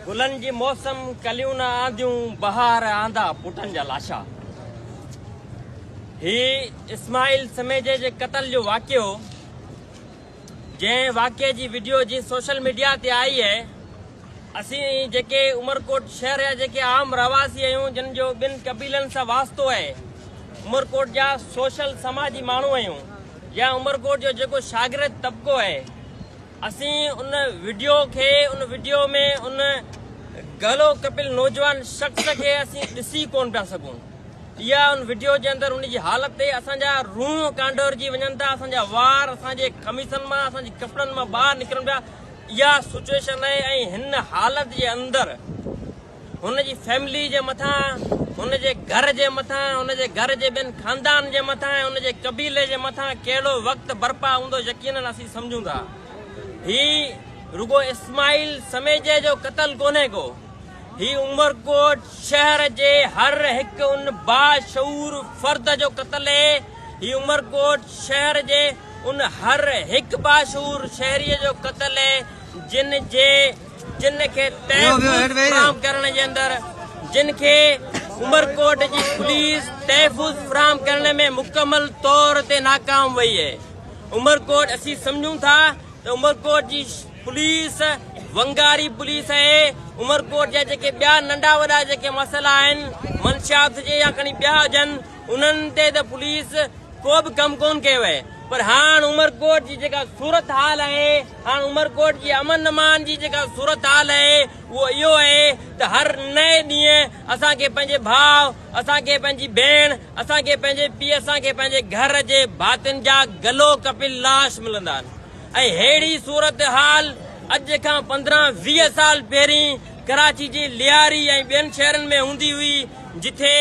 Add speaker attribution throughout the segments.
Speaker 1: گلن جي موسم ڪليون نه آنديون بهار آندا پٽن جا لاشا. هي اسماعيل سميجي جي قتل جو واقعو جنهن واقعي جي وڊيو جي سوشل ميڊيا تي آئي آهي اسين جيڪي عمرڪوٽ شهر جا جيڪي عام رهواسي آهيون جن جو ٻن قبيلن سان واسطو آهي عمرڪوٽ جا سوشل سماجي ماڻهو آهيون يا عمرڪوٽ جو جيڪو شاگرد طبقو آهي اسين ان وڊيو کي ان وڊيو ۾ ان گلو ڪپيل نوجوان شخص کي اسين ڏسي ڪون پيا سگهون اها ان وڊيو جي اندر ان جي حالت تي اسان جا روح ڪانڊورجي وڃن ٿا اسان جا وار اسان جي قميصن مان اسان جي ڪپڙن مان ٻاهر نڪرن پيا اها سچويشن آهي ۽ هن حالت جي اندر هن جي فيملي جي مٿان، هن جي گهر جي مٿان، هن جي گهر جي ٻين خاندان جي مٿان ۽ هن جي قبيلي جي مٿان ڪهڙو وقت برپا هوندو يقينن اسين سمجهون ٿا. هي رڳو اسماعيل سميجي جو قتل ڪونهي ڪو. هي عمرڪوٽ شهر جي هر هڪ ان باشعور فرد جو قتل اهي. هي عمرڪوٽ شهر جي ان هر هڪ باشعور شهري جو قتل اهي جن جي جن کي تحفظ فراهم ڪرڻ جي اندر جن کي عمرڪوٽ جي پوليس تحفظ فراهم ڪرڻ ۾ مڪمل طور تي ناڪام وئي آهي عمرڪوٽ اسين سمجهون ٿا ته عمرڪوٽ جي پوليس ونگاري پوليس آهي عمرڪوٽ جا جيڪي ٻيا ننڍا وڏا جيڪي مسئلا آهن منشيات هجي يا کڻي ٻيا هجن انهن تي ته پوليس ڪو به ڪم ڪون ڪيو آهي پر هاڻ عمرڪوٽ جي جيڪا صورتحال آهي هاڻ عمرڪوٽ جي امن امان جي جيڪا صورتحال آهي اهو اهو آهي ته هر نئين ڏينهن اسان کي پنهنجي ڀاء اسان کي پنهنجي ڀيڻ اسان کي پنهنجي پيء اسان کي پنهنجي گهر جي ڀاتين جا گلو ڪپيل لاش ملندا آهن ۽ ههڙي صورتحال اڄ کان 15 20 سال پهرين ڪراچي جي لياري ۽ ٻين شهرن ۾ هوندي هئي جٿي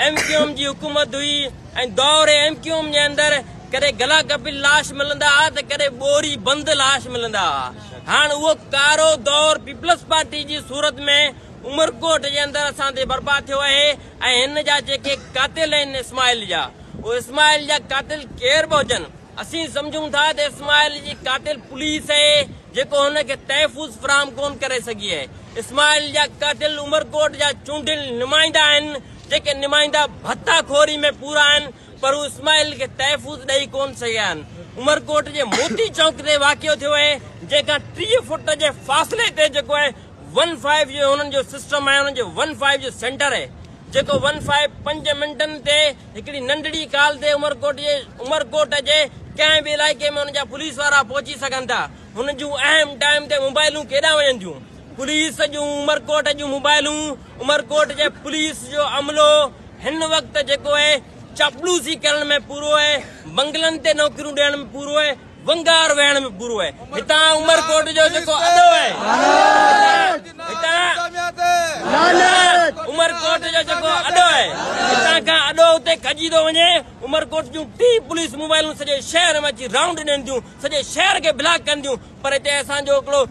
Speaker 1: ايم ڪيو ايم جي حڪومت هئي ۽ دور ايم ڪيو ايم جي اندر ڪڏهن گلا ڪپيل لاش ملندا ها ته ڪڏهن ٻوري بند لاش ملندا ها. هاڻ اهو ڪارو دور پيپلز پارٽي جي صورت ۾ عمرڪوٽ جي اندر اسان تي برپا ٿيو آهي ۽ هن جا جيڪي قاتل آهن اسماعيل جا اهي اسماعيل جا قاتل ڪير به هجن اسين سمجهون ٿا ته اسماعيل جي قاتل پوليس آهي جيڪو هن کي تحفظ فراهم ڪون ڪري سگهي آهي. اسماعيل جا قاتل عمرڪوٽ جا چونڊيل نمائندا آهن جيڪي نمائندا ڀتا خوري ۾ پورا آهن پر هو اسماعيل کي تحفظ ڏئي ڪون سگهيا آهن. عمرڪوٽ جي موتي چونڪ تي واقعو ٿيو آهي جنهن کان 30 فوٽ جي فاصلي تي جيڪو آهي ون فائيو جو هنن جو سسٽم آهي هنن جو ون فائيو جو سينٽر آهي جيڪو ون فائيو پنج منٽن تي هڪڙي ننڍڙي ڪال تي عمرڪوٽ جي عمرڪوٽ جي ڪنهن به علائقي ۾ ان جا پوليس وارا پهچي سگهن ٿا. هن جون اهم ٽائيم تي موبائلون ڪيڏانهن وڃن ٿيون؟ پوليس جون عمرڪوٽ جون موبائلون عمرڪوٽ جي پوليس جو عملو هن وقت جيڪو آهي چاپلوسي ڪرڻ ۾ پورو آهي، بنگلن تي نوڪريون ڏيڻ ۾ پورو آهي، ونگار ويهڻ ۾ پورو آهي. هتان عمرڪوٽ جو جيڪو اڏو آهي هتان عمرڪوٽ جو جيڪو اڏو آهي هتان کان اڏو اتي کڄي ٿو وڃي. عمرڪوٽ جون ٽي پوليس موبائلون سڄي شهر ۾ اچي رائونڊ ڏين ٿيون، سڄي شهر کي بلاڪ ڪن ٿيون پر هتي اسان جو هڪڙو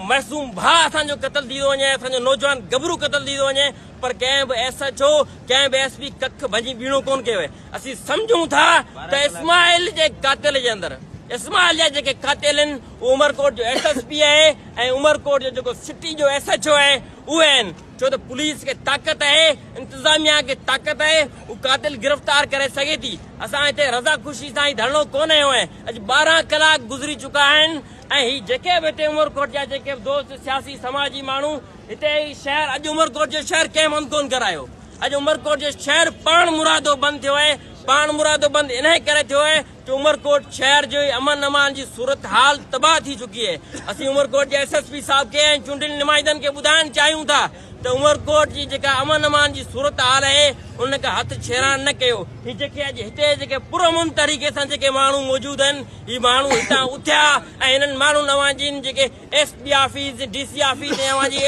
Speaker 1: معصوم ڀاء اسان جو قتل ٿي ٿو وڃي، اسان جو نوجوان ڳڀرو قتل ٿي ٿو وڃي پر ڪنهن به ايس ايڇ او ڪنهن به ايس پي ڪک ڀڃي ٻيڻو ڪونه ڪيو آهي. اسين سمجهون ٿا ته اسماعيل جي قاتل جي اندر اسماعيل جا جيڪي قاتل آهن اهو عمرڪوٽ جو ايس ايس پي آهي ۽ عمرڪوٽ جو جيڪو سٽي جو ايس ايڇ او آهي اهي آهن ڇو ته پوليس کي طاقت آهي انتظاميا کي طاقت آهي هو قاتل گرفتار ڪري سگهي ٿي اسان هتي رضا خوشي سان هي ڌرڻو ڪونه هنيو آهي اڄ 12 ڪلاڪ گذري چڪا آهن ۽ هي جيڪي به هتي عمرڪوٽ جا جيڪي به دوست سياسي سماجي ماڻهو هتي هي شهر اڄ عمرڪوٽ جو شهر ڪنهن بند ڪونه ڪرايو اڄ عمرڪوٽ جو شهر پاڻ مرادو بند ٿيو آهي، پاڻ مرادو بند انهي ڪري ٿيو آهي جو عمرڪوٽ شهر جي امن امان جي صورتحال تباهه ٿي چڪي آهي، اسين عمرڪوٽ جي ايس ايس پي صاحب کي ۽ چونڊيل نمائندن کي ٻڌائڻ چاهيون ٿا ته عمرڪوٽ جي جيڪا امن امان جي صورتحال آهي ان کان هٿ ڇيڙاڻ نه ڪيو، هي جيڪي اڄ هتي جيڪي پرامن طريقي سان جيڪي ماڻهو موجود آهن هي ماڻهو هتان اٿيا ۽ هنن ماڻهن اوهان جي جيڪي S P office, D C office ۽ اوهان جي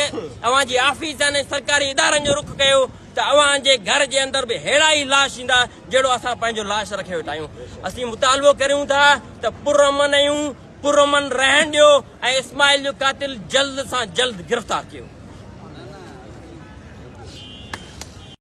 Speaker 1: اوهان جي آفيسن ۽ سرڪاري ادارن جو رخ ڪيو ته اوهان جي گهر جي اندر به ههڙا ئي لاش ايندا جهڙو اسان پنهنجو لاش رکي ويٺا آهيون. اسين مطالبو ڪريون ٿا ته پرامن آهيون، پرامن رهڻ ڏيو ۽ اسماعيل جو قاتل جلد سان جلد گرفتار ڪيو.